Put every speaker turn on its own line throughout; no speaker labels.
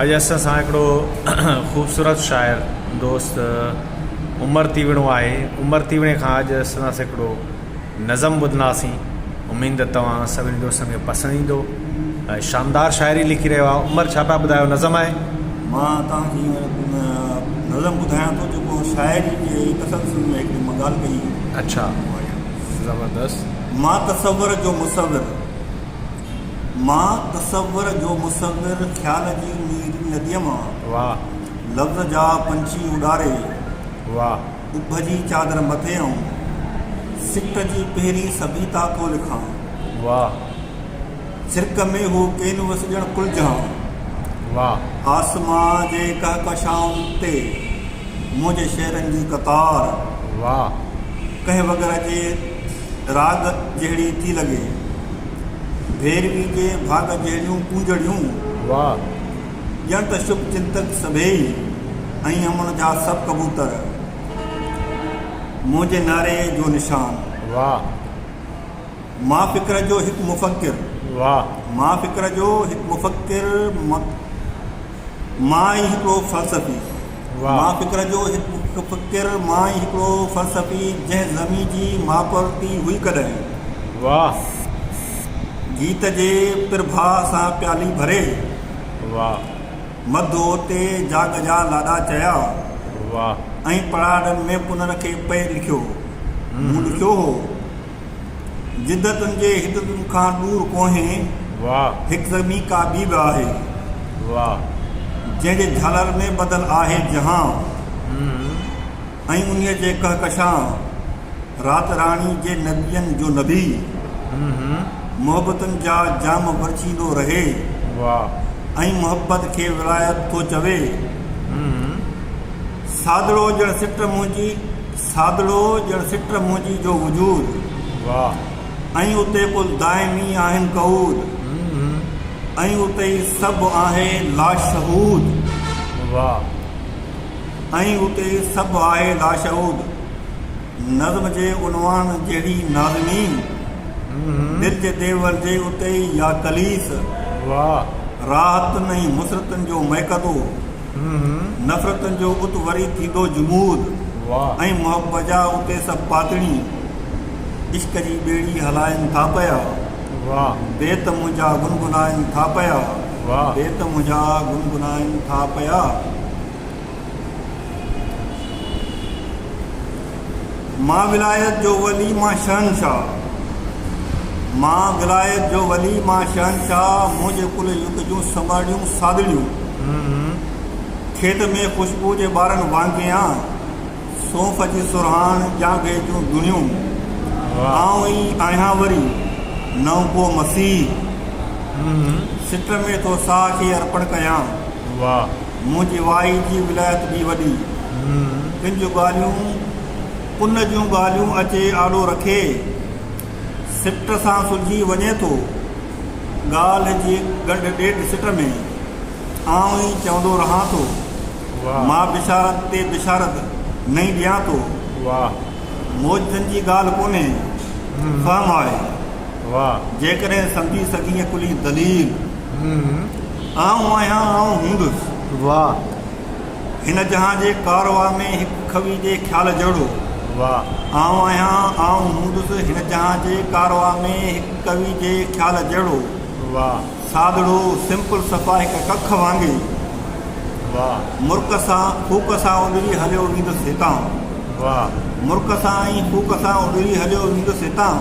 اڄ اسان سان هڪڙو خوبصورت شاعر دوست عمر تيوڻو آهي. عمر تيوڻي کان اڄ اسان هڪڙو نظم ٻڌنداسين. اميد ته توهان سڀني دوستن کي پسند ايندو. ۽ شاندار شاعري لکي رهيو آهي. عمر ڇا پيا ٻڌايو نظم آهي؟
مان توهان کي هينئر نظم ٻڌايان ٿو جيڪو شاعري جي تسلسل ۾ هڪڙي مان ڳالهه ڪئي.
اڇا زبردست.
مان تصور جو مصور. مان تصور جو مصور خيال جي نيري نديء مان.
واھ.
لفظ جا پنڇي اڏاري.
واھ.
اڀ جي چادر مٿي آئون. سٽ جي پهرين سڀيتا ٿو لکان.
واھ.
ڇرڪ ۾ هو ڪينوس ڄڻ ڪل جهان.
واھ.
آسمان جي ڪهڪشائن تي منهنجي شعرن جي قطار.
واھ.
ڪنهن وڳر جي راڳ جهڙي ٿي لڳي. ڀيروي جي ڀاڳ جهڙيون ڪونجڙيون.
واھ.
ڄڻ ته شڀ چنتڪ سڀيئي ۽ امن جا سڀ ڪبوتر. منهنجي نعري جو نشان.
واھ.
مان فڪر جو هڪ مفڪر.
واھ.
مان فڪر جو هڪ مفڪر مان ئي هڪڙو فلسفي.
واھ.
مان فڪر جو هڪ مفڪر مان ئي هڪڙو فلسفي جنهن زمين جي ماپ ورتي هئي ڪڏهن.
واھ.
گيت جي پرڀاء سان پيالي ڀري.
واھ.
مڌ اوتي جاڳ جا لاڏا چيا.
واھ.
۽ پڙاڏن ۾ پنر کي پئي لکيو. مون لکيو هو. جدتن جي حدتن کان ڏور ڪونهي.
واھ.
هڪ زمين ڪا ٻي به آهي.
واھ.
جنهن جي جهالر ۾ ٻڌل آهي جهان. ۽ انهيء جي ڪهڪشان. رات راڻي جي نبين جو نبي. محبتن جا جام ورڇيندو رهي.
واھ.
۽ محبت کي ولايت ٿو چوي. سادڙو ڄڻ سٽ منهنجي. سادڙو ڄڻ سٽ منهنجي جو وجود.
واھ.
۽ اتي ڪل دائمي آهن قعود. ۽ اتي ئي سڀ آهي لاشهود.
واھ.
۽ اتي ئي سڀ آهي لاشهود. نظم جي عنوان جهڙي ناظمين. دل جي ديول جي اتي ئي يا ڪليس.
واھ.
راحتن ۽ مسرتن جو مئڪدو. نفرتن جو ات وري ٿيندو جمود ۽ محبت جا اتي سڀ پاتڻي عشق جي ٻيڙي هلائن ٿا پيا بيت منهنجا گنگنائن ٿا پيا بيت منهنجا گنگنائن ٿا پيا. مان ولايت جو ولي مان شهنشاهه. مان ولايت جو ولي مان شهنشاهه منهنجي ڪل يگ جون سمرڙيون سادڙيون. کيت ۾ خوشبو جي ٻارن وانگيان سونف جي سرهاڻ ڄانگهي جون دڻيون. آئون ئي آهيان وري نئون ڪو مسيح. سٽ ۾ ٿو ساهه کي ارپڻ ڪيان. منهنجي وائي جي ولايت به وڏي. ڪن جون ڳالهيون ڪن جون ڳالهيون اچي آڏو رکي. سٽ سان سلجهي وڃي ٿو. ڳالهه جي ڳنڍ ڏيڍ سٽ ۾. آئون ئي چوندو رهان ٿو. مان بشارت تي بشارت نئين ڏيان ٿو. معجزن جي ڳالهه ڪونهي، فهم آهي. جيڪڏهن سمجهي سگهين ڪلين دليل. آئون آهيان، آئون هوندس. هن جهان جي ڪارواء ۾ هڪ کوي جي خيال جهڙو. آئون آهيان، آئون هوندس هن جهان جي ڪارواء ۾ هڪ ڪوي جي خيال جهڙو. سادڙو، سمپل صفا هڪ ڪک وانگي. مرڪ سان، ڦوڪ سان اڏري هليو ويندس هتان. مرڪ سان ۽ ڦوڪ سان اڏري هليو ويندس هتان.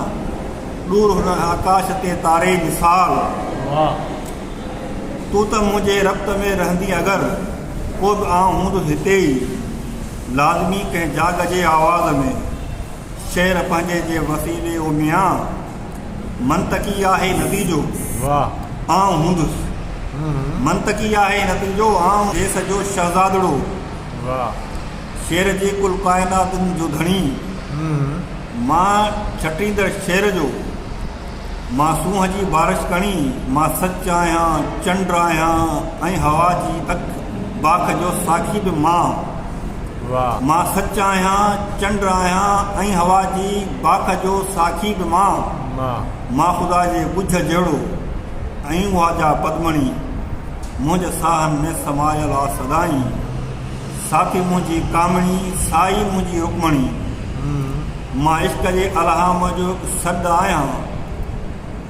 ڏور هن آڪاش تي تاري مثال. تون ته منهنجي ربط ۾ رهندين اگر، پوء به آئون هوندس هتي ئي. لازمي ڪنهن جاڳ جي آواز ۾، شعر پنهنجي جي وسيلي او ميان. منطقي آهي نتيجو، آئون هوندس. منطقي آهي نتيجو، آئون ديس جو شهزادڙو. شعر جي ڪل ڪائناتن جو ڌڻي. مان ڇٽيندڙ شعر جو. مان سونهن جي بارش ڪڻي، مان سچ آهيان، چنڊ آهيان ۽ هوا جي اک باک جو ساکي به مان. مان سچ آهيان، چنڊ آهيان ۽ هوا جي باک جو ساکي به مان. مان خدا جي ڳجهه جهڙو ۽ اها جا پدمڻي. منهنجي ساهن ۾ سمايل آ سدائين. ساٿي منهنجي ڪامڻي، سائي منهنجي رڪمڻي. مان عشق جي الهام جو هڪ سڏ آهيان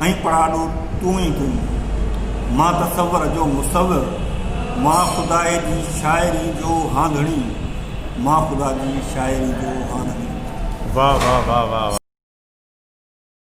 ۽ پڙاڏو تون ئي تون. مان تصور جو مصور، مان خدائي جي شاعري جو هانڌڻي، مان خدا جي شاعري جو هانڌڻي.
واه واه واه واه.